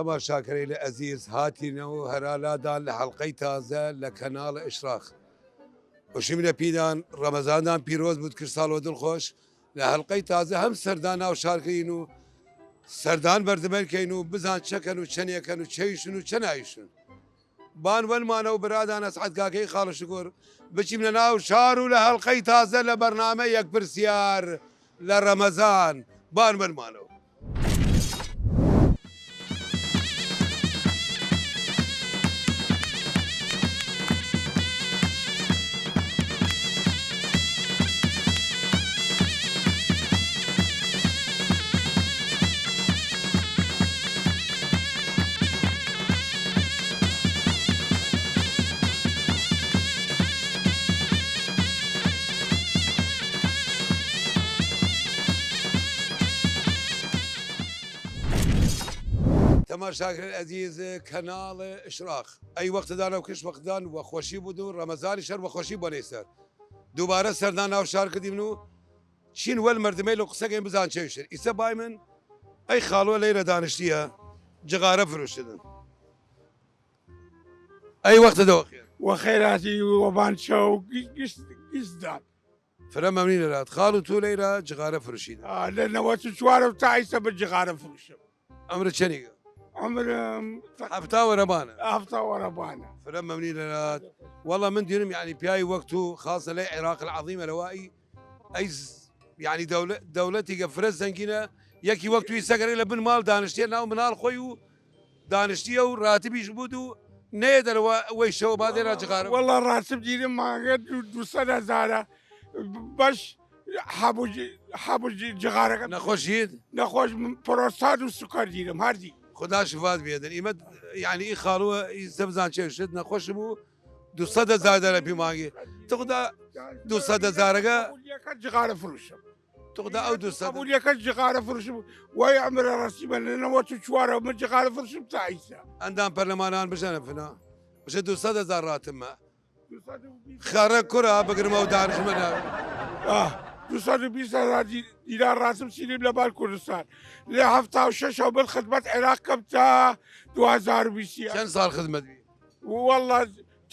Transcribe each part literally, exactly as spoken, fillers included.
تەماشاکەرەیل ئەزیز، هاتینەو هەرالا دان لە حەڵقەی تازە لە کەناڵ ئشراق. وشیمنە پیدان، رەمەزاندان پیروز بوود، کر ساڵ وە دڵ خوەش. لە حەڵقەی تازە هەم سەردان ناو شار کەین و سەردان مەردمەیل کەین و بزان چە کەن و چەنێ کەن و چەیشن و چەنایشن. بان وەلمانەو برادان ئەسعەد کاکەی خاڵ شکور بچیمنە ناو شار و لە حەڵقەی تازە لە بەرنامە یەک پرسیار لە رەمەزان. بان وەلمانەو. تەماشاکەر ئەزیز کەناڵ ئشراق، ئەی وەختدانەو کش وەختدان وە خوەشی بوود و رەمەزانیشەر وە خوەشی بۆنەی سەر. دووبارە سەردان ناو شار کردیمن و چین وەل مەردمەیل و قسە کەین بزان چەیشن. ئیسە بایمن ئەی خاڵوە لەیرە دانشتیە جغارە فروشتن. ئەی وەختە دەوەخێر. وە خێراتی وە بان چەو گشت، گشت، گشتدان. فرە مەمنی لەرات. خاڵو تو لەیرە جغارە فروشیدە. ئا، لە نەوەت و چوارەو تا ئیسە بە جغارە فروشم. عمر چەنیگە؟ عمرم هەفتا وەرەبانە. هەفتا وەرەبانە. فرە مەمنی لەرات. وەڵا من دینم یعنی پیای وەک تو خاصە لەی عراق العظیم لەوایی ئەی ز-، یعنی دەولە-، دەولەتیگە فرە زەنگینە، یەکی وەک توی سەگەرە لە بن ماڵ دانشتیە ناو مناڵ خۆی و دانشتیە و راتبیش بوود و نەیە دەرەوە وەی شەوە با دێرا جغارە. وەڵا راتب دیرم مانگە دو-، دوو سەد هەزارە بەش حەبوجی، حەبوجی جغارەکە. نەخۆشیت؟ نەخۆش من پرۆستات و سوکەر دیرم هەردی. خودا شفات بیەدن. ئیمە یعنی ئی خاڵوە ئی سەبزان چێشت نەخۆش بوو. دوو سەد هەزار دەرە پی مانگی. تخدا دوو سەد هەزارەگە. قبولیەکە جغارە فروشم. تخدا ئەو دوو سەد. قبولیەکە جغارە فروشم. وای عمرە رەسیمە لە نەوەت و چوارە من جغارە فروشم تا ئیسە. ئەندام پەرلەمانان بژەنە فنا. بژە دوو سەد هەزار راتمە. خەڕە کورە بگرمە و دانشمەنە. ئاه، دوو سەد و بیست هەزار دی-، دینار راتم سینیم لە بان کوردستان. لە هەفتا و شەشەو من خدمەت عراق کەم تا دوو هەزار و بیست. چەن ساڵ خدمەت بی؟ وەڵا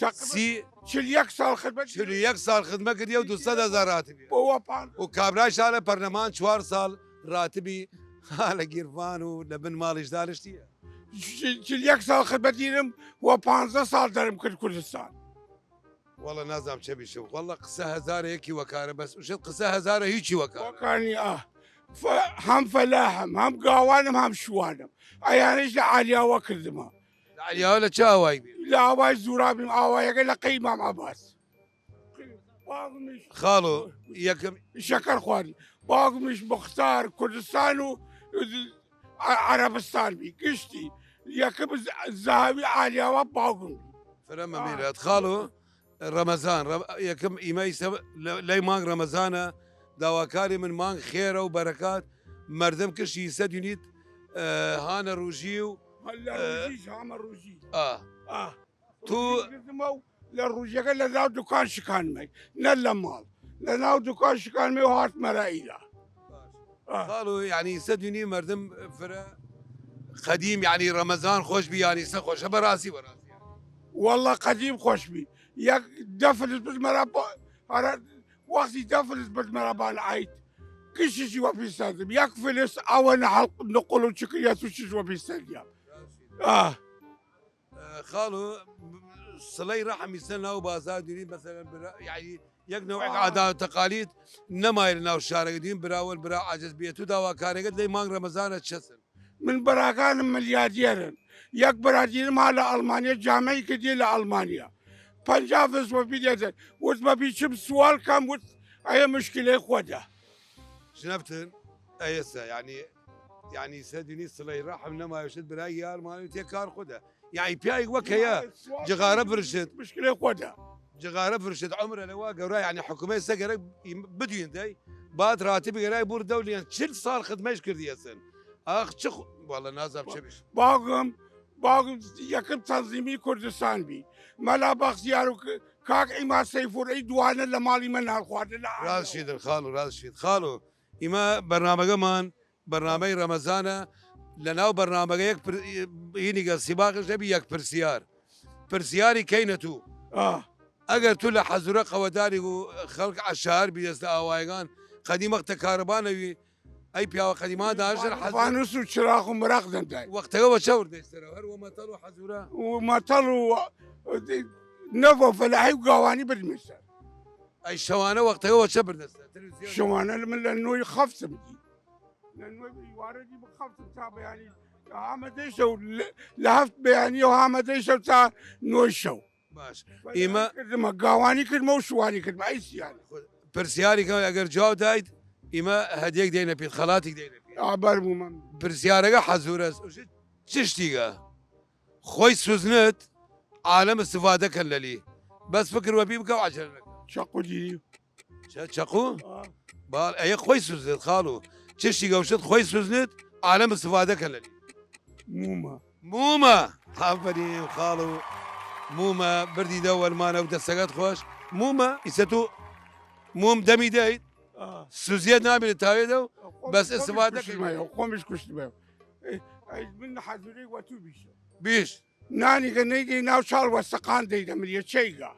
تەقریبەن سی. چل یەک ساڵ خدمەت. چل یەک ساڵ خدمەت کردیە و دوو سەد هەزار راتبی. بۆ وەپان. و کابرای شارە پەرلەمان چوار ساڵ راتبی. ها لە گیرفان و لە بن ماڵیش دانشتیە. چل، چل یەک ساڵ خدمەت دیرم و پانزە ساڵ دەرم کرد کوردستان. وەڵا نازام چە بیشم. وەڵا قسە هەزارە یەکی وەکارە بەس. وشت قسە هەزارە هیچی وەکارە. وەکانی ئاه. ف-، هەم فەلاحم، هەم گاوانم، هەم شوانم. ئەیانش لە عالیاوە کردمە. لە عالیاوە لە چە ئاوای بی؟ لە ئاوای زورابیم، ئاوایەکە لە قەی ئیمام عەباس. باوگمیش خاڵۆ، یەکەم شەکەر خواری. باوگمیش مختار کوردستان و ع-، عەرەبستان بی. گشتی یەکەم ز-، زاوی عالیاوە باوگم بی. فرە مەمنی لەرات خاڵۆ. رەمەزان، رە-، یەکەم ئیمە ئیسە لە-، لەی مانگ رەمەزانە، داواکاری من مانگ خێرە و بەرەکات، مەردم کشی ئیسە دونیت، ئە، هانە روژی و، لە ئە، روژیش هامە روژی. ئا. ئا. تو گرتمە و لە روژیەکە لە ناو دوکان شکانمەی، نە لە ماڵ. لە ناو دوکان شکانمەی و هاتمەرە ئیلا. ئا. خاڵۆ، یعنی ئیسە دونی مەردم فرە قەدیم، یعنی رەمەزان خوەش بی، یعنی ئیسە خوەشە بەراسی، بەراسی. وەڵا قەدیم خوەش بی. یەک دە فلس بردمەرە با-، هەرە وەختی دە فلس بردمەرە بان عەید. کشیشی وە پیسەردم. یەک فلس ئەوە نەحەڵ نقل و چکریە توشیش وە پیسەردیە. ئاه. ئە، خاڵۆ، سڵەی رەحم ئیسە ناو بازار دونی، مەسەلەن برا، یعنی، یەک نەوع ئاه. عادات و تەقالید نەمایە لە ناو شارەگە دین، برا وەل برا عاجز بیە. تو داواکارەگەت لەی مانگ رەمەزانە چەسن؟ من براکانم ملیاردیەرن. یەک برادیرم ها لە ئەڵمانیا، جامعی کردیە لە ئەڵمانیا. پەنجا فلس وە پیدێتن. وت بە بیچم سوال کەم، وت ئەیە مشکلەی خوەدە. ژنەفتن، ئەیەسە، یعنی، یعنی سە دینی سڵەی رەحم نەمایە، شت برای یارمانی تێ کار خوەدە. یعنی پیایگ وەک هەیە، جغارە فرشت. مشکلەی خوەدە. جغارە فرشت، عمرە لەوا گەورا، یعنی حکومەت سە گەرەک بدوین دەی، بات راتب گەرای بور دەولیان، چل ساڵ خدمەش کردیەسن. ئاخ، چ خو-، وەڵا نازام چ بیش. باوگم، باوگم یەکم تەنزیمی کوردستان بی. مەلا بەختیار و ک-، کاک عیماد سەیفور، ئەی دوانە لە ماڵی مە نان خواردن لە ئاراوە. راز شیدن خاڵو، راز شید. خاڵو، ئیمە بەرنامەگەمان بەرنامەی رەمەزانە، لە ناو بەرنامەگە یەک پر-، هینیگە سیباقش نەبی یەک پرسیار. پرسیاری کەینە تو. ئا. ئەگەر تو لە حەزورە قەوەداری و خەڵک عەشار بیدەس لە ئاوایگان، قەدیم وەختە کارەبا نەوی، ئەی پیاوە قەدیمان داشتن حەزور. فانوس و چراغ و مراغ دەندای. وەختەگە وە چەور دەیسەرە، هەر وە مەتەڵ و حەزورە. و مەتەڵ و نەڤۆ فەلاحی و گاوانی بردمێ سەر. ئەی شەوانە وەختەگە وە چە بردەسە؟ تەلەڤیزیۆن. شەوانە من لە نۆی خەفتم دی. لە نۆی ئیوارە دی بخەفتم تا بەیانی ئامادەی شەو، لە، لە هەفت بەیانی و ئامادەی شەو تا نۆی شەو. باش. ئیمە کردمە، گاوانی کردمە و شوانی کردمە، ئەی سیان. پرسیاری کەم، ئەگەر جواب دایت، ئیمە هەدیەک دەینە پیت، خەڵاتیک دەینە پیت. ئابار بوومە. پرسیارەگە حەزورەس. چشتیگە. خوەی سوزنت، عالەم استفادە کەن لەلی. بەس فکر وەپی بکە و عەجەلە نەکە. چەقو دیری. چە-، چەقو؟ ئا. باڵ، ئەیە خوەی سوزنت، خاڵو. چشتیگە وشت خوەی سوزنت، عالەم استفادە کەن لەلی. مومە. مومە! ئافەرین خاڵو. مومە، بردی دە وەلمانە و دەسەگەت خوەش. مومە، ئیسە تو موم دەمی دەیت؟ ئا. سوزیەت نابێت تاوێ دەو، خۆم-، بەس خۆمیش استفادە کوشتمە کەی. یە، خۆمیش کوشتمە یە. ئەی، ئەی من حەزوری وە تو بیشە. بیش. نانیگە نەیدی ناو چاڵ وە سەقان دەیدە مریە چەیگە.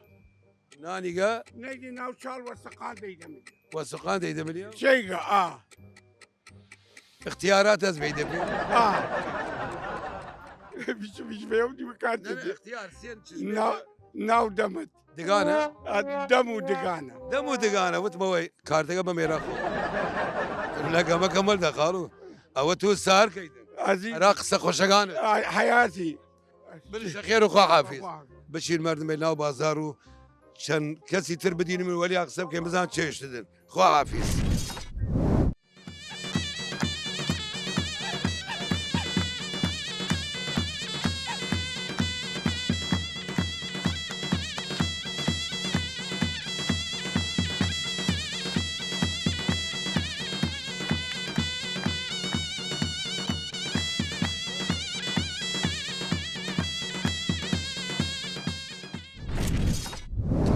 نانیگە؟ نەیدی ناو چاڵ وە سەقان دەیدە مریە. وە سەقان دەیدە مریە؟ چەیگە، ئا. اختیارات هەس بەیدە پێ. ئا. بیش، بیش بەیەو دیوە کار نە، نە، دەدی. اختیار سێن چشمێ ناو، ناو دەمت. دگانە؟ ئا، دەم و دگانە. دەم و دگانە، وتمە وەی کارتەگە بەمێرە خۆ. نەگەمە کەمەل دەخاڵو. ئەوە تو سار کەیدن. ئەزی. ئەرا قسە خوەشەگانە. ئای، حەیاتی. بلشە خێر و خوا حافیز. خوا حافیز. بچین مەردمێ ناو بازار و چەن کەسی تر بدینم وەلی قسە بکەین بزان چێشتدن. خوا حافیز.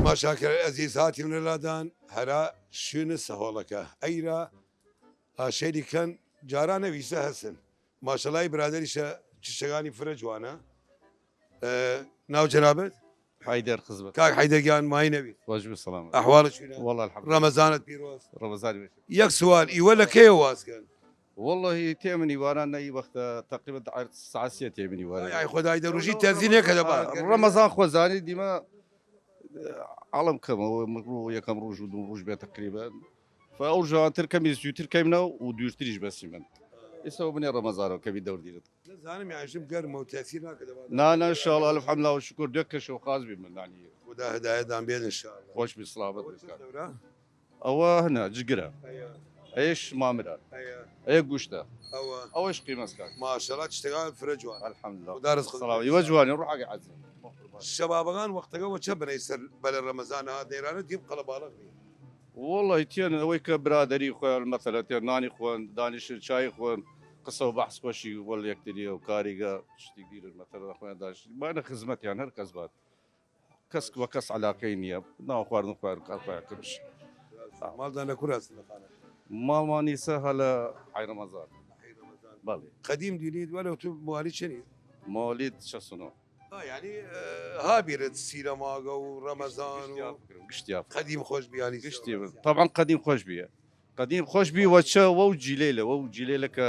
تماشاکەر ئەزیز، هاتیمنە لادان هەرا شوێنە سەهۆڵەکە ئەیرا ئاشێری کەن جارانە ویسە هەسن. ماشەڵای برادەریشە چشەگانی فرە جوانە. ئە، ناو جەنابەت؟ حەیدەر خزمەت. کاک حەیدەر گیان ماینەوی. وەجب سلامەت. ئەحواڵە چوینە؟ والله الحمد. ڕەمەزانت پیرۆز. ڕەمەزانی وەش. یەک سوال، ئیوە لە کەیە واز کەن؟ والله تێمنی واران نەی وەختە تقریبا عرض سعسیە تێمنی واران. ئای خدای دە ڕوژی تەزی نەکەدە با. ڕەمەزان خۆزانی دیمە عەڵم کەمەوە، ڕوو یەکەم ڕوژ و دوو ڕوژ بێ تقریبا. فە ئەو ژوانتر کەمی زووتر کەیمنە و دوورتریش بەسیمن. ئیسە و بنێ ڕەمەزانەوە کەمی دەور دیرت. نەزانم یاشم گەرمە و تەسیر ناکەدە با. نا، نا، انشاءالله، الحمدلله و شکر، دوێ کەش و خاز بیمن، نانی. خدا هدایت دان بێت انشاءالله. خۆش بی، سڵاوت بی. ئەوە چ دەورە؟ ئەوە هەنە، جگرە. ئەیە. ئەیش مامرە. ئەیە. ئەیە گوشتە. ئەوە. ئەوەش قیمەس کاک. ماشەڵا، چشتەکان فرە جوان. الحمدلله. خدا ڕزق سڵاو. ئیوە جوانی، ڕوحاگە عەزیز. شەبابەگان وەختەگە وە چە بنەی سەر بەلە ڕەمەزان هات نەیرانە دیم قەڵەباڵغ بی. وەڵی تیەن ئەوەی کە برادەری خوەن، مەسەلە تیەن نانی خوەن، دانیشن چای خوەن، قسە و بەحس خوەشی وەل یەکتریە و کاریگە شتی دیرن مەسەلە خوەن دانیشن. بانە خزمەتیان هەر کەس بات. کەس وە کەس عەلاقەی نییە. ناو خواردن خوارد کار خوارد کردش. ماڵدان لە کورە هەستن لە خانە؟ ماڵمان ئیسە هەلە حەی ڕەمەزان. بەڵێ. قەدیم دینید وەلەو تو موالید چەنی؟ موالید شەست و نۆ. ها، یعنی، ئە، ها بیرت سیرەماگە و ڕەمەزان و گشتیا بکرم، گشتیا بکرم. قەدیم خۆش بیانی گشتی سەوە. طبعا قەدیم خۆش بیە. قەدیم خۆش بی وە چە وەو جیلەیلە، وەو جیلەیلە کە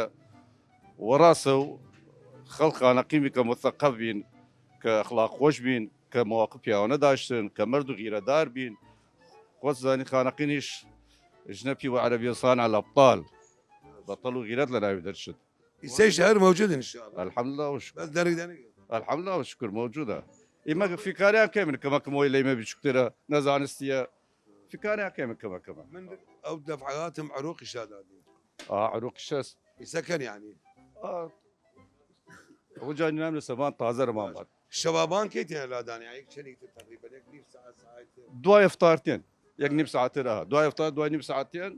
وەڕاسە و خەڵق خانەقین بی کە مثقف بین، کە ئەخلاق خۆش بین، کە مواقف پیاوانە داشتن، کە مەرد و غیرەدار بین. خۆت زانی خانەقینیش ژنە پی وە عەرەبیستان الأبطال. بەتەڵ و غیرەت لە ناوی دەرچت. ئیسەیش هەر مەوجود انشاءالله. الحمدلله و شکر. بەس دەرگ دەنگ. الحمدلله و شکر مەوجودە. ئیمە فیکاریان کەمن کەمەکم وەی لەیمە بچووکترە، نەزانستیە. فیکاریان کەمن کەمەکەمە. من ئەو دەفعاتم عروقی شادادی. ئا، عروقی شەست. ئیسە کەن یعنی. ئا. ئەوە جانی نام لە سەمان تازە رەمان بات. شەوابان کەی تێنە لادانێ؟ یەک چەنی تر تەقریبەن یەک نیم ساعەت، ساعەت تر. دوای ئیفتار تێن. یەک نیم ساعەت تر، ئەها. دوای ئیفتار، دوای نیم ساعەت تێن.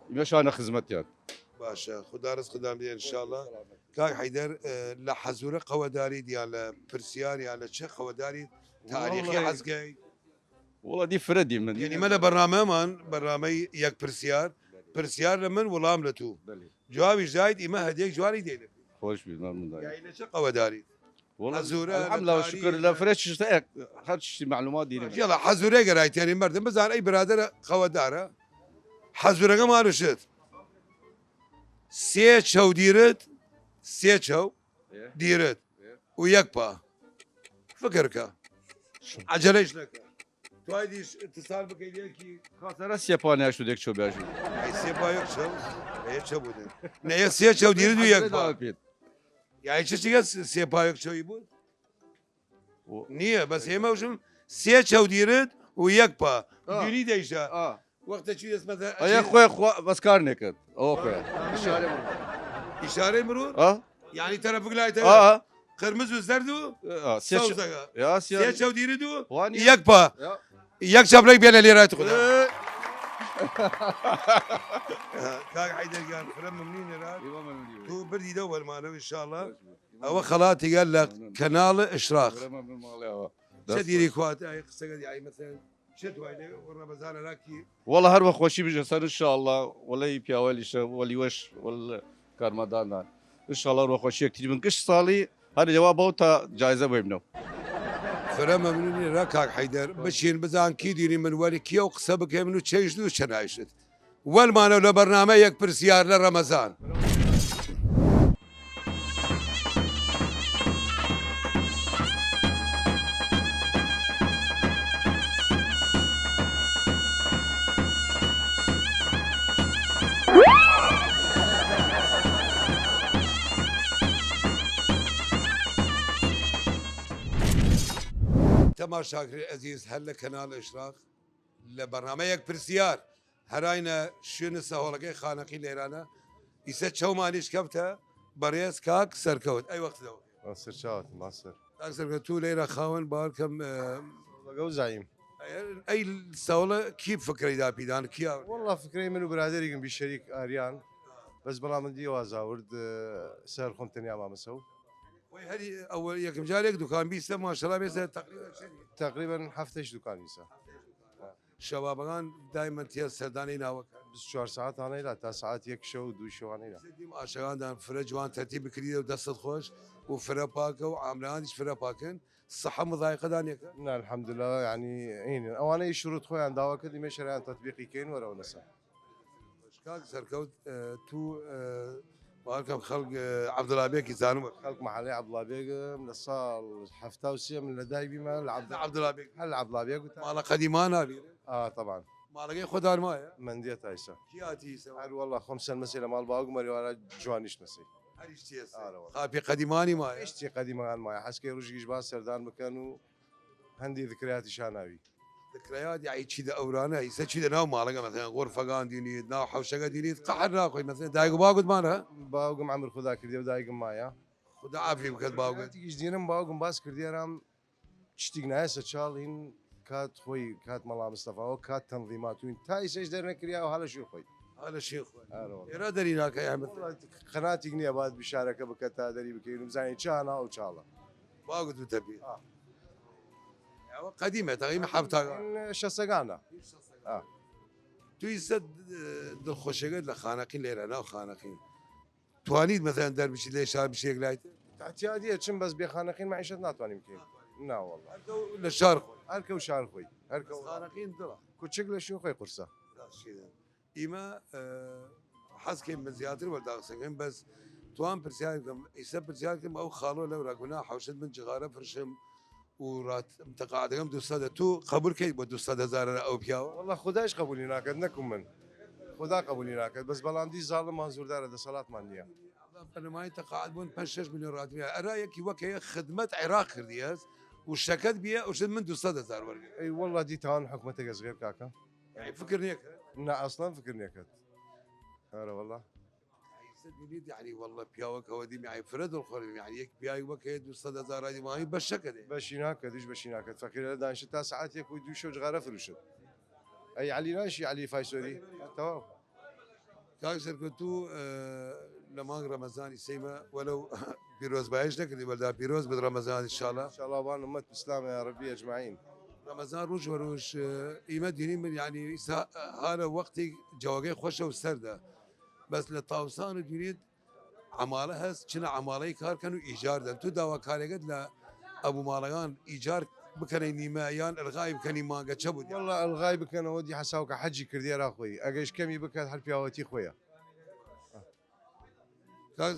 ئیمە شانە خزمەتیان. باشە، خودا ڕزقتان بدە انشاءالله. کاک حەیدەر، ئە، لە حەزورە قەوەداریت یا لە پرسیار یا لە چە قەوەداریت تاریخی وەڵڵەی حەزگەی؟ وەڵڵە دی فرە دی من. یعنی مە لە بەرنامەمان، بەرنامەی یەک پرسیار، پرسیار لە من وڵام لە تو. بەڵێ. جوابیش دایت، ئیمە هەدیەک جوانی دەینە. خوش بید، ممنون داری. یعنی لە چه قەوەداری؟ والله حەزورە، الحمد لله، شکر لە فرە چشتە، هەر چشتی معلومات دینە. یلا، حەزورە گەرایت، یعنی مردم بزان ئەی برادەرە قەوەدارە. حەزورەگە مانوشت. سێ چەو دیرت، سێ چەو دیرت و یەک پا. فکر کە. عەجەلەیش نەکە. توای دیش اتصال بکەی یەکی. خاطر سێ پا نیاشت و دێک چەو بیاژی. ئەی سێ پا یەک چەو. ئەی چە بودن؟ نە، یە سێ چەو دیرت و یەک پا. یای چ چیگە سێ پا یەک چەوی بود؟ نییە، بەس ئێمە وشم سێ چەو دیرت و یەک پا. ئا. دونی دەیشە. ئا. وەختە چی دەست مەزە ئەیە خوێ خوا بەس کار نێکرد. ئەوە خوێ. ئیشارەی مرور. ئیشارەی مرور؟ ئا. یعنی تەرەفک لای تەرەف. ئا. قرمز و زەرد و ئا، سێ چ-، سەوزەگە. یا، سێ سێ چەو دیرت و وانی. یەک پا. یا. یەک چەپلەک بێنە لێرای تو خدا. ئێ. کاک حەیدەر گیان، فرە ممنون ئێرە. ئێوە ممنون ئێوە. تو بردی دەو بەرمانەوە، انشاءالله. ئەوە خەڵاتیگە لە کەناڵ ئشراق. فرە ممنون ماڵێ ئەوە. چە دیری کوات، ئەی قسەگە دی، ئەی مەسەلەن، چە دوای لێ وە ڕەمەزانە راکی؟ وەڵا هەر وە خۆشی بژە سەر، انشاءالله، وەڵەی پیاوەلیشە، وەلی وەش، وەل کارمەدانان. انشاءالله وە خۆشی یەکتری بن. گشت ساڵی هەر یەوا بەو تا جایزە بۆی بنەو. فرە مەمنونی را کاک حەیدەر. بچین بزان کی دینی من وەلی کیە و قسە بکەی من و چەیشت و چەنایشت. وەلمانەو لە بەرنامە یەک پرسیار لە ڕەمەزان. تەماشاکری ئەزیز، هەر لە کەناڵ ئشراق لە بەرنامە یەک پرسیار هەراینە شوێنە سەهۆڵەکەی خانەقی لێرانە. ئیسە چەومانیش کەفتە بەڕێز کاک سەرکەوت. ئەی وەخت لەوە. سەرچاوت ماستەر. کاک سەرکەوت، تو لێرە خاوەن باوەر کەم، ئە، لەگەڵ زعیم. ئەی سەوڵە کی فکرەی داپیدان کیا؟ والله فکرەی من و برادەریگم بی شەریک ئاریان. بەس بەڵام من دیوە وازاورد، ئە، سەر خۆم تەنیا مامەسەو. وەی هەری ئەوە یەکم جارێک دوکان بیستە، ماشەڵا بێسە تەقریبا چەندی؟ تەقریبا هەفتەش دوکان بیسە. شەوابەگان دایمەن تیە سەردانەی ناوەکە. بیست و چوار ساعەتانەی لا تا ساعەت یەک شەو و دوی شەوانەی لا. دیم ئاشەگاندان فرە جوان تەرتیب بکریدە و دەستت خۆش و فرە پاکە و عاملانیش فرە پاکن. سەحە مزایقەدان یەکە؟ نا، الحمدلله، یعنی، ئینن. ئەوانەی شروط خۆیان داوا کردی مێ شەریان تەطبیقی کەین وەرەوە نەسە. کاک سەرکەوت، ئە، تو، ئە، باوەر کەم خەڵک، ئە، عەبدوڵابێکی زانم. خەڵک مەحەلەی عەبدوڵابێگم لە ساڵ هەفتا و سێ من لە دایک بیمە لە عەبد-، عەبدوڵابێگ. هەر لە عەبدوڵابێگ و تا ماڵە قەدیمان ئالی. ئا، طبعا. ماڵەگەی خۆدان مایە؟ مەندیە تایسە. کی ئاتی ئیسە؟ هەر وەڵا خۆم سەر مەسەی لە ماڵ باوگم وەری وارە جوانیش مەسەی. هەریش تیەسە. ئارە وەڵا. خاپی قەدیمانی مایە؟ هیچ تی قەدیمان مایە. حەسکەی ڕژگیش با سەردان بکەن و هەندی ذکرەیاتی شاناوی. ذکرەیات، یعنی چی دە ئەورانە، ئیسە چی دە ناو ماڵەگە، مەسەلەن، غورفەگان دینیت، ناو حەوشەگە دینیت، قەحر ناخۆی، مەسەلەن، دایک و باوگت مانە؟ باوگم عەمر خودا کردیە و دایگم مایە. خودا عافی بکەت باوگت. کاتیگیش دینم باوگم باس کردیەرام، چشتیگ نایەسە چاڵ هین کات خۆی، کات مەڵا مستەفا و کات تەنظیمات و هین تا ئیسەش دەرنەکریا و هەلە شوی خۆی. هەلە شوی خۆی. ئارە وەڵا. ئێرە دەری ناکە یعنی. وەڵا قەناتیگ نییە باد بشارەکە بکە تا دەری بکەین و بزانین چا ناو چاڵە. باوگت و تەبی. ئا. ئەوە قەدیمە، تەقریبا حەفتا. شەسەگانە. ئا. تو ئیسە، ئە، دڵخۆشێگەت لە خانەقین لێرە، ناو خانەقین. توانیت مەسەلەن دەربچیت لە شار بچیت لای تر؟ احتیاجیە چم بەس بێ خانەقین مەعیشەت ناتوانیم بکەین. نا وەڵا. هەر دەو لە شار خۆی. هەر کەو شار خۆی. هەر کەو. خانەقین دڵە. کوچک لە شوێن خۆی قورسە. ئیمە، ئە، حەز کەیم بە زیاتر وەردا قسە کەیم، بەس توان پرسیار کەم، ئیسە پرسیار کەم، ئەو خاڵۆ لەو ڕاگونا حەوشت من جغارە فرشم و ڕات تەقاعدەکەم دوو سەدە، تو قەبول کەیت بە دوو سەد هەزارە ئەو پیاوە؟ وەڵا خودایش قەبولی ناکەت، نەکوم من. خودا قەبولی ناکەت، بەس بەڵام دی زاڵم مانزوردارە دەسەڵاتمان نییە. فەرمانی تەقاعد بوون پەنج شەش ملیۆن ڕاتمیە. ئەرا یەکی وەک هەیە خدمەت عێراق کردی هەست و شەکەت بیە، ئەوشت من دوو سەد هەزار وەرگرت. ئەی وەڵا دی تاوان حکومەتەگە زغێر کاکە. یعنی فکر نییە کە؟ نا، ئەسڵەن فکر نییە کەت. ئەرە وەڵا. ئیسە دینیت، یعنی، وەڵا پیاوەکەوە دیم، یعنی، فرە دڵخۆر بیم، یعنی، یەک پیاوی وەک هەیە دوو سەد هەزار ڕادی ماهی بەش شەکەت. بەشی ناکەت، هیچ بەشی ناکەت. فەقیرە دانیشت تا ساعت یەک و دوو شەو جغارە فروشت. ئەی عەلی ناشی، عەلی فایسۆری. تەواو. کاک سەرکەوتوو، ئە، لە مانگ ڕەمەزانی سەیمە، وەلەو پیرۆز بایش نەکردی، وەلدا پیرۆز بد ڕەمەزان، انشاءالله. انشاءالله وان ئومەت ئیسلام یا ربی اجمعین. ڕەمەزان ڕوژ وە ڕوژ، ئە، ئیمە دینی من، یعنی، ئیسا، ئە، هارە وەختی جەوەگەی خوەشە و سەردە. بەس لە تاوسان و دینیت عەماڵە هەس، چنە عەماڵەی کار کەن و ئیجار دەن. تو داواکارێگەت لە ئەبوو ماڵەگان ئیجار بکەنەی نیمە یان ئەلغای بکەنی مانگە چە بوود؟ وەڵا ئەلغای بکەنەوە، دی حەساو کە حەجی کردیە را خوەی، ئەگەیش کەمی بکەت هەر پیاوەتی خوەیە. کاک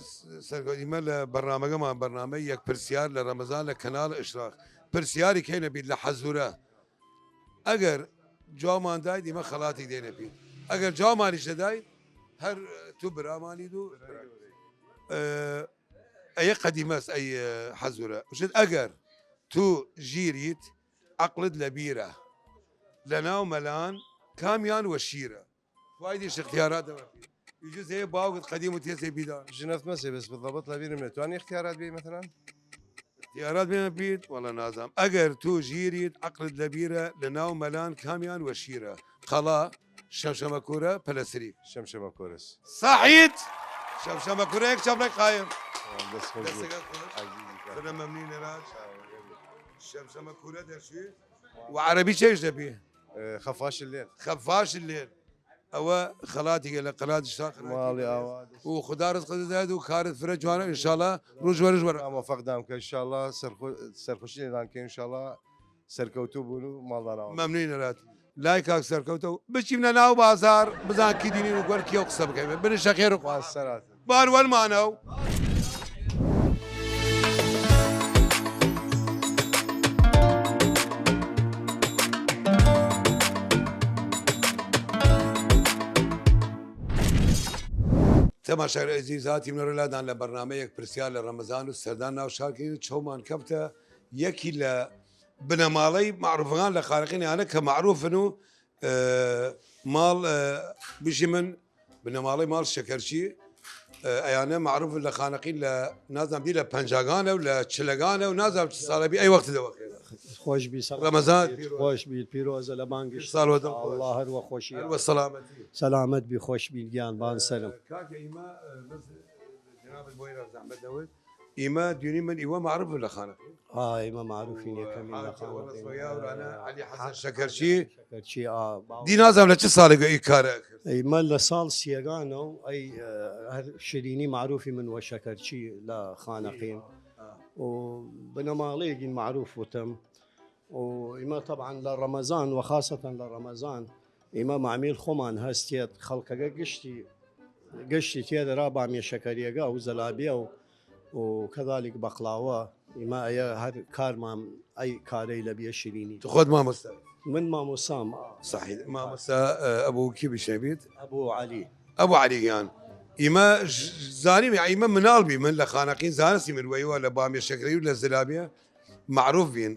سەرکەوت، ئیمە لە بەرنامەگەمان، بەرنامەی یەک پرسیار لە ڕەمەزان لە کەناڵ ئشراق، پرسیاری کەینە بید لە حەزورە. ئەگەر جوامان داید، ئیمە خەڵاتی دەینە پید. ئەگەر جوامانیش نەداید، هەر تو برامانید و، ئە، ئەیە قەدیمەس، ئەی، ئە، حەزورە. وشت ئەگەر تو ژیریت، عەقڵت لە بیرە، لە ناو مەلان کامیان وە شیرە؟ توایدیش اختیارات دەوە. یوجز هەیە باوگت قەدیم و تێسێ بیدان. ژنەف مەسێ بس بالضبط لە بیرم نەتوانی اختیارات بی مثلا. اختیارات بێمە بید، وەڵا نازام. ئەگەر تو ژیریت، عەقڵت لە بیرە، لە ناو مەلان کامیان وە شیرە؟ قەڵا، شەمشەمە کورە، پەلەسری. شەمشەمە کورس. سەحید! شەمشەمە کورە، یەک چەپڵەی قایم. دەست خۆش. دەستەکە خۆش. عزیزی کاک. زۆر مەمنون لە راج. شەمشەمە کورە دەرچوی. و عەرەبی چێش دەبی؟ ئە، خەفاش اللێل. خەفاش اللێل. ئەوە خەڵاتیگە لە قەنات شتا. ماڵی ئاوا. و خودا ڕزقت بدات و کارت فرە جوانە، انشاءالله ڕوژ وەرژ وەرە. موفق دام کە انشاءالله سەرخۆ-، سەرخۆشی لێدان کە انشاءالله سەرکەوتوو بوون و ماڵدان ئاوا. مەمنوی نەرات. لای کاک سەرکەوتە و بچیمنە ناو بازار، بزان کی دینی و گوەر کیە و قسە بکەیم. بنشە خێر و خواست سەرات. بان وەلمانەو. تەماشاگەر ئەزیز، هاتیمنە رەلادان لە بەرنامەیەک پرسیار لە رەمەزان و سەردان ناو شارکردن چەومان کەفتە یەکی لە بنەماڵەی معروفەگان لە خانەقین، یانە کە معروفن و، ئە، ماڵ، ئە، بژی من بنەماڵەی ماڵ شەکەرچی، ئە، ئەیانە معروفن لە خانەقین لە نازام بی لە پەنجاگانە و لە چلەگانە و نازام چ ساڵە بی ئەی وەخت دەوەخێ. خۆش بی سەر رەمەزان پیرۆز. خۆش بی پیرۆزە لە بانگی ساڵ وە دڵ خۆش. ئەڵڵا هەر وە خۆشی. هەر وە سەلامەتی. سەلامەت بی خۆش بی گیان بان سەرم. کاکە ئیمە، ئە، بەس جنابت بۆی را زەحمەت نەوت. ئیمە دونی من ئیوە معروف لە خانەقین. ئا، ئیمە معروفین یەکەمین لە خانەقین. ئەوە ڕسمەگە ئەورانە عەلی حەسەن شەکەرچی. شەکەرچی، ئا، باو. دی نازام لە چ ساڵێگە ئی کارە کرد؟ ئیمە لە ساڵ سیەگانە و ئەی، ئە، هەر شیرینی معروفی من وە شەکەرچی لە خانەقین. ئا. و بنەماڵەیەگین معروف وتم. و ئیمە طبعا لە رەمەزان و خاصەتەن لە رەمەزان ئیمە معمیل خوەمان هەستیەت، خەڵکەگە گشتی، گشتی تێدەرا بامیە شەکەریەگە و زەلابیە و، و کەذالک بەقڵاوە. ئیمە ئەیە هەر کارمان ئەی کارەی لە بیە شیرینی. تو خۆت مامۆستا؟ من مامۆسام. سەحید. مامۆستا، ئە، ئەبوو کی بشنەبیت؟ ئەبوو عەلی. ئەبوو عەلی گیان. ئیمە ژ-، زانیم، یە ئیمە مناڵ بی من لە خانەقین زانستی من وەیوە لە بامیە شەکری و لە زەلابیە معروف بین.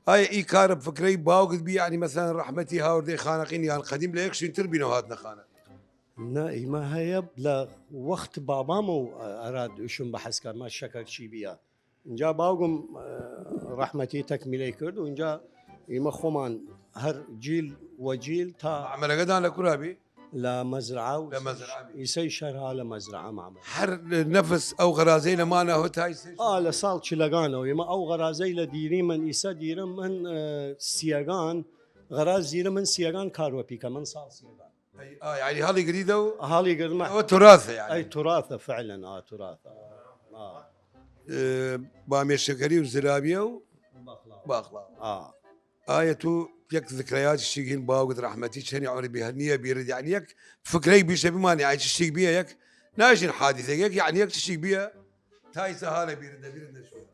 ئایا ئی کارە فکرەی باوگت بی، یعنی مەسەلەن رەحمەتی هاوردەی خانەقین یان قەدیم لە یەک شوین تر بینەو هاتنە خانەقین؟ نە، ئیمە هەیە لە وەخت بابامە و ئەراد شوم بە حەز کارما شەکەرچی بیە. ئینجا باوگم، ئە، رەحمەتی تەکمیلەی کرد و ئینجا ئیمە خوەمان هەر جیل وە جیل تا. عەمەلەگەدان لە کورا بی؟ لە مەزرعە و لە مەزرعە بی. ئیسەی شەرها لە مەزرعە مامە. هەر نەفس ئەو غەرازەی لە مانە هۆ تا ئیسەی؟ ئا، لە ساڵ چلەگانەوە. ئیمە ئەو غەرازەی لە دیری من ئیسە دیرم من، ئە، سیەگان، غەراز دیرم من سیەگان کار وەپی کە من ساڵ سیەگان. ئەی، ئا، یعنی هەڵی گریدە و هەڵی گردمە. ئەوە تراثە یعنی. ئەی تراثە فعلا، ئا، تراثە. ئا. ئە، بامیە شەکەری و زرابیە و باقڵاوە. ئا. ئایا تو یەک ذکرەیات شتیگین باوگت رەحمەتی چەنی عمر بی هەر نییە بیرد، یعنی یەک فکرەی بیشە بمانی ئای چشتیگ بیە یەک ناشین حادثە یەک، یعنی یەک چشتیگ بیە تا ئیسە هالە بیرد، لە بیرد نەچووە؟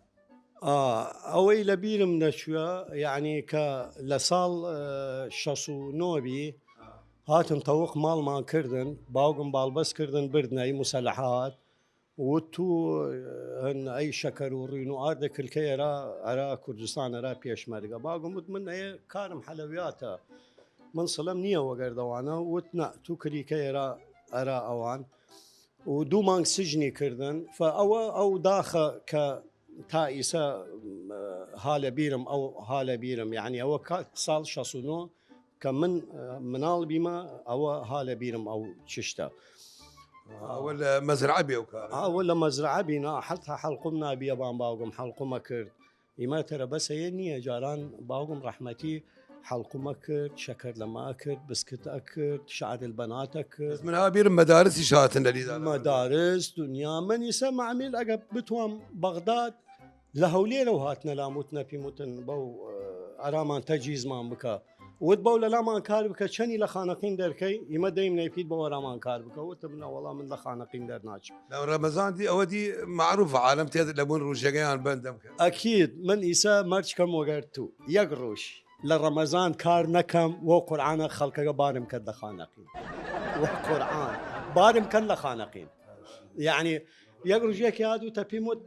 ئا، ئەوەی لە بیرم نەچووە، یعنی کە لە ساڵ، ئە، شەس و نۆ بی، هاتن تەوق ماڵمان کردن، باوگم باڵبەس کردن بردنەی مسلحات، وت تو هن ئەی شەکەر و ڕین و ئاردە کلکەی ئەرا، ئەرا کوردستان ئەرا پێشمەرگە. باوگم وت من ئەیە کارم حەلەویاتە، من سڵم نییە وەگەردەوانە. وت نە، تو کلیکەی ئەرا، ئەرا ئەوان. و دوو مانگ سجنی کردن. فە ئەوە ئەو داخە کە تا ئیسە، ئە، هالە بیرم، ئەو هالە بیرم، یعنی ئەوە کا-، ساڵ شەس و نۆ کە من، ئە، مناڵ بیمە، ئەوە هالە بیرم ئەو چشتە. ئەوە لە مەزرعە بێ و کار. ئەوە لە مەزرعە بینا، حەتا حەڵقوم نابیە بان باوگم حەڵقومە کرد. ئیمە تەرە بەس ئەیە نییە، جاران باوگم ڕەحمەتی حەڵقومە کرد، شەکەر لەما کرد، بسکت ئەکرد، شعر البنات ئەکرد. من ها بیرم مەدارسیش هاتن لەلی دا. مەدارس، دنیا. من ئیسە معمیل ئەگە بتوام بەغداد، لە هەولێرەو هاتنە لام وتنە پیم وتن بەو، ئە، ئەرامان تەجیزمان بکە. وت بەو لەلامان کار بکە، چەنی لە خانەقین دەرکەی، ئیمە دەیم نەیپید بەو ئەرامان کار بکە. وتم نە وەڵا من لە خانەقین دەرناچم. لە ڕەمەزان دی ئەوە دی معروف عالم تێد لە بوون ڕوژەگەیان بەندەم کرد. ئەکید من ئیسە مەرج کەم وەگەرد تو. یەک ڕوژ لە ڕەمەزان کار نەکەم، وە قورعانە خەڵکەگە بارم کەد لە خانەقین. وە قورعان بارم کەن لە خانەقین. یعنی، یەک ڕوژێکی هات و تەپیم وت،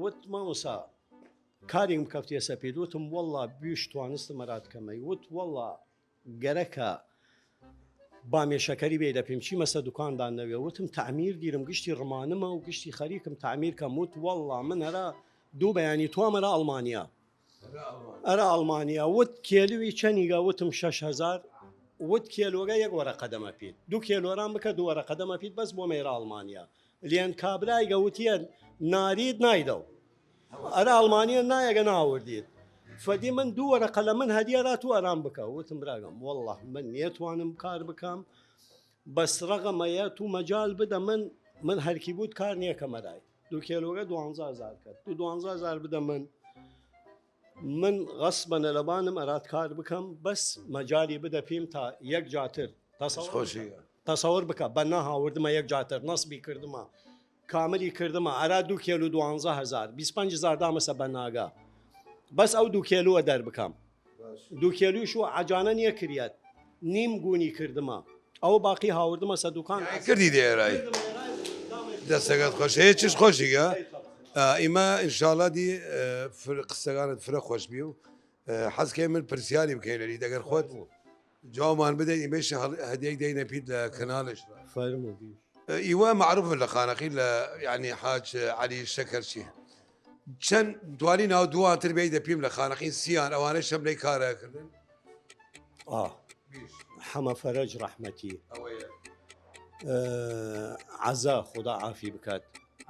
وت، مامۆسا، کاریم کەفتیە سەپید. وتم، وەڵا بیش توانستم ئەرات کەمەی. وت، وەڵا گەرەکە بامێ شەکەری بێدە پیم، چیمەسە دوکاندان نەوێ. وتم، تعمیر دیرم، گشتی ڕمانمە و گشتی خەریکم تعمیر کەم. وت، وەڵا من ئەرا دوو بەیانی توام ئەرا ئەڵمانیا. ئەرا ئەڵمانیا. وت، کێلوی چەنیگە؟ وتم، شەش هەزار. وت، کێلوگە یەک وەرەقە دەمە پید، دوو کێلوەران بکە، دوو وەرەقە دەمە پید، بەس بۆ مەیرە ئەڵمانیا. لێن کابرایگە وتیە، نارید نایدەو. ئەرا ئەڵمانیا نایەگە ناوردید. فەدی من دوو وەرەقە لە من هەدیە را تو ئەرام بکە. وتم، براگەم، وەڵا من نیەتوانم کار بکەم، بەس ڕەقەمەیە تو مەجال بدە من، من هەرکی بود کار نیەکەم ئەرای. دوو کێلوگە دوانزە هەزار کەت. تو دوانزە هەزار بدە من، من غەسبەنە لەبانم ئەرات کار بکەم، بەس مەجالی بدە پیم تا یەک جاتر. تەسەور خۆشی. بکە. تەسەور بکە، بەنا هاوردمە یەک جاتر، نەسبی کردمە، کاملی کردمە، ئەرا دوو کێلو دوانزە هەزار، بیست پەنج هەزار دامەسە بەناگە. بەس ئەو دوو کێلوە دەر بکەم. دوو کێلوش و عەجانە نیەکریەت، نیم گونی کردمە. ئەو باقی هاوردمە سە دوکان. یعنی کردی دێرای. دەستەکەت خۆش. هەیە چش خۆشیگە. ئا، ئیمە ئینشاڵا دی، ئە، فر-، قسەگانت فرە خۆش بی و، ئە، حەز کەی من پرسیاری بکەی لەلی دەگەر خۆت جوابمان بدەی، ئیمەیش هەڵ-، هەدیەک دەینە پیت لە کەناڵش. فەرموو. ئیوە معروفن لە خانەقین لە، یعنی، حاج عەلی شەکەرچی. چەن دوانی ناو دووانتر بێی دەپیم لە خانەقین سیان، ئەوانەی شەم لەی کارە کردن. ئا. بیش. حەمە فەرەج ڕەحمەتی. ئەوەیە. ئە، عەزا، خودا عافی بکات.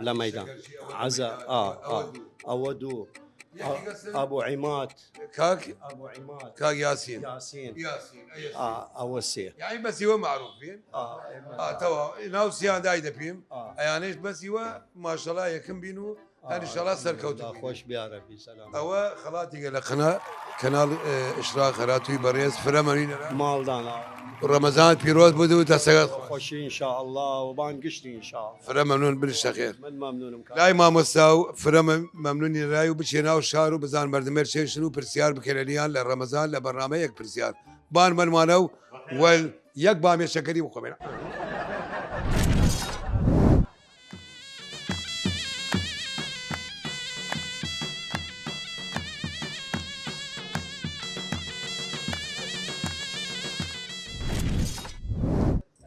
لە مەیدان. شەکەرچی ئەوە عەزا، لە مەیدان. ئا، ئەوە ئا. دوو. ئەوە دوو. یەکی ئا، کەسن؟ ئەبو عیماد. کاک؟ ئەبو عیماد. کاک یاسین. یاسین. یاسین، ئەیە ئا، سێ. ئەوە سێ. یعنی بەس ئیوە معروف بین؟ ئا، ئا، تەواو. ناو سیان دای دەپیم. ئا. ئەیانەیش بەس ئیوە ماشەڵا یەکم بین و ئا، هەر ئینشاڵا سەرکەوتوو بین. خۆش بیارە بی سەلام. ئەوە خەڵاتیگە لە قنا-، کەناڵ، ئێ، ئشراق هەراتووی بەڕێز فرە مەمنون ئەرا. ماڵدان ئا. ڕەمەزان پیرۆز بوود و دەستەکەت خۆش. خۆشی ئینشاءالله و بان گشتی ئینشاءالله. فرە مەمنون بنشتە خێر. من مەمنونم کاک. لای مامۆستا و فرە مەم-، مەمنونی رای و بچێ ناو شار و بزان مەردمێر چێشن و پرسیار بکەنە لیان لە ڕەمەزان لە بەرنامە یەک پرسیار. بان بەنمانە و وەل یەک بامێ شەکەری بخۆمێن.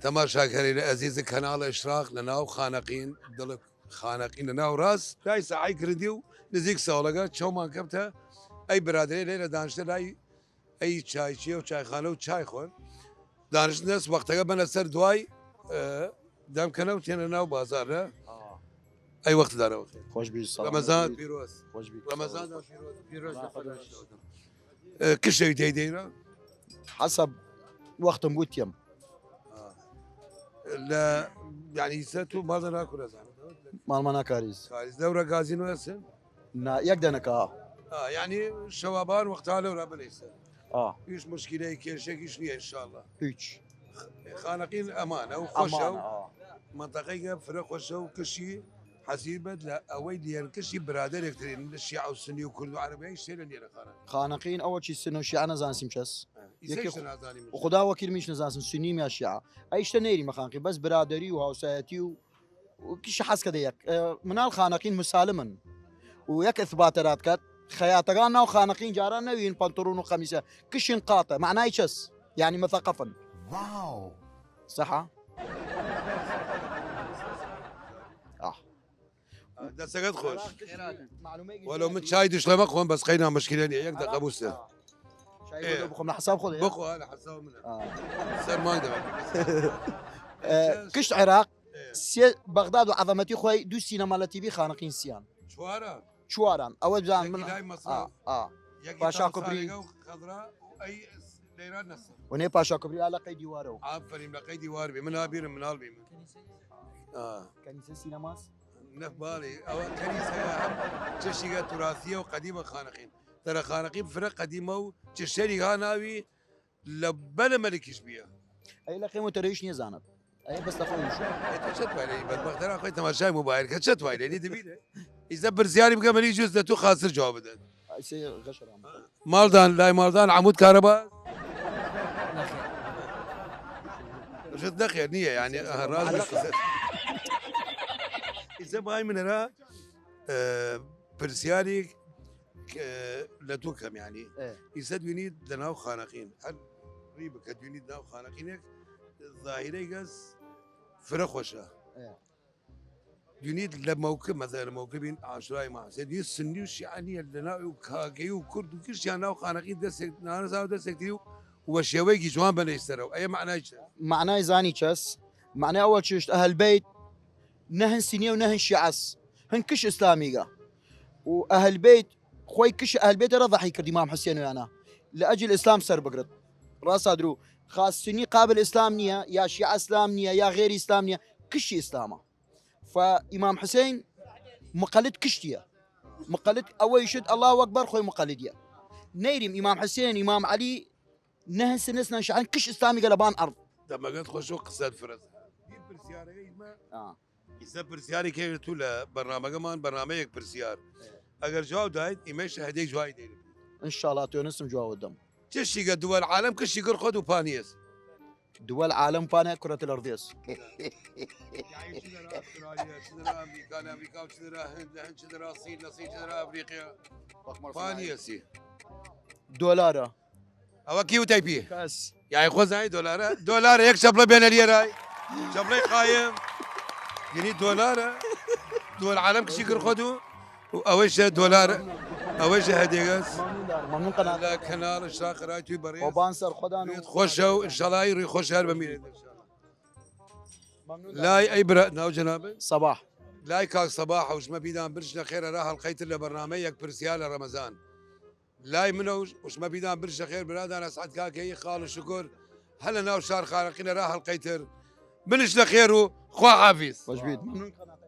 تەماشاکەری ئەزیز کەناڵ ئشراق لە ناو خانەقین، دڵ خانەقین لە ناو ڕاست، لای سەعای گرندی و نزیک ساڵەگە چەومان کەپتە ئەی برادرەی لەیلە دانشتە لای ئەی چایچیە و چایخانە و چای خوەن. دانشتنەس وەختەگە بەنە سەر دوای، ئە، دەم کەنە و تێنە ناو بازار، نە؟ ئا. ئەی وەخت دارەوە. خۆش بی، سەلام. ڕەمەزان پیرۆز. خۆش بی. ڕەمەزان پیرۆز. پیرۆز لە خۆش. ئە، کشەوی دەیدەیرە؟ حەسەب وەختم وتیم. ئا. لە، یعنی، سە تو ماڵ ناکورە زانم. ماڵ ما ناکاریز. کاریز. لەورە گازینۆ هەسن؟ نا، یەک دەنەکە. ئا، یعنی، شەوابان وەختا لەورە بنیسە. ئا. هیچ مشکلەی کێشێکیش نییە، ئینشاءالله. هیچ. خانەقین ئەمانە و خۆشە و ئەمانە، ئا. منطقەیگە فرە خۆشە و کشی حەسیبەت لە ئەوەی لێن کشی برادەرێک ترین لە شیعە و سنی و کورد و عەرەبیای شتێ لە نیە لە خانەقین. خانەقین ئەوە چی سنە و شیعە نەزانسیم چەس. ئیسە یەکی ئیشتە نازانیم. خدا وەکیل میش نەزانسم سنی یا شیعە. ئەیشتە نێری مەخانقی بەس برادەری و هاوسایەتی و و کش حەز کەدە یەک. ئە، مناڵ خانەقین مسالمن. و یەک ئثباتە رات کات. خەیاتەگان ناو خانەقین جاران نەوین پەنتڕون و خەمیسە. کشین قاتە. معنای چەس؟ یعنی مثقفن. واو. صحە؟ ئاه. دەستەکەت خۆش. وەلو من چای دشڵەمە خۆم بەس قەینا مشکلە نیە. یەک دەقە بووسە. چای ئێ. بۆ بخۆم لە حساب خۆ دە. بخۆ، لە حساب منە. ئا. سەر مانگ دەبێت. ئە، کشت عێراق. ئێ. سێ بەغداد و عەزەمەتی خۆی دوو سینەما لە تیڤی خانەقین سیان. چوارە. چواران. ئەوە جان یەکی من. لای مەسرەف. ئا، ئا. یەکی پاشا تاوسانەگە کوبری. و خەزرا. ئەی لەیران نەسە. و نێ پاشا کبری ئا لەقەی دیوارەو. ئافەرین، لەقەی دیوار بی. من ئابیرم، مناڵ بیم. ئا. کەنیسە سینەماس؟ نەف باڵی. ئەوە کەنیسە هەم چشیگە توراسیە و قەدیمە خانەقین. تەرە خانەقین فرە قەدیمە و چشەری هاناوی لە بەنە مەلکیش بیە. ئەی لەقەی متەرەیش نیەزانم. ئەی بەس لەخۆ وشو. ئەی تۆ چەت وای لەی بەدبەختەرا خۆی تەماشای موبایل کە چەت وای لەی دبینێ. ئیزە پرسیاری بکەم، منی جوز لە تو خاسر جواب بدەن. ئەی سێ غەشەرام. ماڵدان، لای ماڵدان عەمود کارەبا؟ نەخێر. ژت نەخێر نییە، یعنی، ئەه، ڕاز نیست. ئیسە بای منەرا، ئە، پرسیاریک، ئە، لە تو کەم، یعنی. ئێ. ئیسە دوینید لە ناو خانەقین. هەر ڕی بکە دوینید ناو خانەقینێک، ظاهرەی گەز فرە خۆشە. ئێ. دوینید لە مەوکب، مەسەلەن، لە مەوکبین عاشورای ماسێ. دوینید سنی و شیعە نییە، لە ناو کاگەی و کورد و گشتیان ناو خانەقی دەسێک، نانەزا و دەسێک تری و وە شێوەیەکی جوان بەنەی سەرەو. ئەیە معنای چە؟ معنای زانی چەس؟ معنای ئەوە چشت ئەهل بەیت نە هن سنیە و نە هن شیعەس. هن کش ئیسلامیگە. و ئەهل بەیت خۆی کش ئەهل بەیت رە ضەحی کرد ئیمام حسێن ویانە. لە ئەجل ئیسلام سەر بگرت. ڕاستە درو. خاص سنی قابل ئیسلام نییە، یا شیعە ئیسلام نییە، یا غێر ئیسلام نییە. کشی ئیسلامە. فا ئیمام حسین مقلد کشتیە. مقلد ئەوەی شت الله اکبر خۆی مقلدیە. نەیریم ئیمام حسین، ئیمام عەلی نە هن سنس نە شعن کش ئیسلامیگە لە بان ئەرض. دەمەگەت خۆش و قسەت فرەت. ئا. ئیسە پرسیاری کەێت تو لە بەرنامەگەمان، بەرنامەیەک پرسیار. ئەگەر جواب دایت، ئیمەیش هەدیەی جوابی دەیرم. ان شاء الله توێنستم جواب دەم. چشیگە دووەل عالەم کشی گر خۆت و پانیەس. دول عالم پانە کرة الأرض است. یعنی چی دەرا ئەسترالیا، چی دەرا ئەمریکا، لە ئەمریکا، چی دەرا هند، لە هند چی دەرا سین، لە سین چی دەرا ئەفریقیا. پانیەسی. دۆلارە. ئەوە کی وتای پی؟ کەس. یعنی خۆ زانی دۆلارە؟ دۆلارە، یەک چەپڵە بێنە لیەرای. چەپڵەی قایم. یعنی دۆلارە. دول عالم کشی گر خۆت و و ئەوەیشە دۆلار، ئەوەیشە هەدیەگەس. مەمنون دارم، مەمنون قەنات. لە کەناڵ اشتراک خرای توی بەڕێز. قۆبان سەر خۆدان و. خوەشە و انشاءالله ڕی خوەش هەر بەمیرێت. مەمنون دارم. لای ئەی برا ناو جەنابن؟ سەباح. لای کاک سەباح، حوشمە بیدان برش لە خێرە را هەڵقەی تر لە بەرنامەی یەک پرسیار لە ڕەمەزان. لای منە و حوشمە بیدان برش لە خێر برادان ئەسعەد کاکەیی خاڵ و شکر هەلە ناو شار خانەقینە را هەڵقەی تر. بنش لە خێر و خوا حافیز. خوەش بیت. مەمنون قەنات.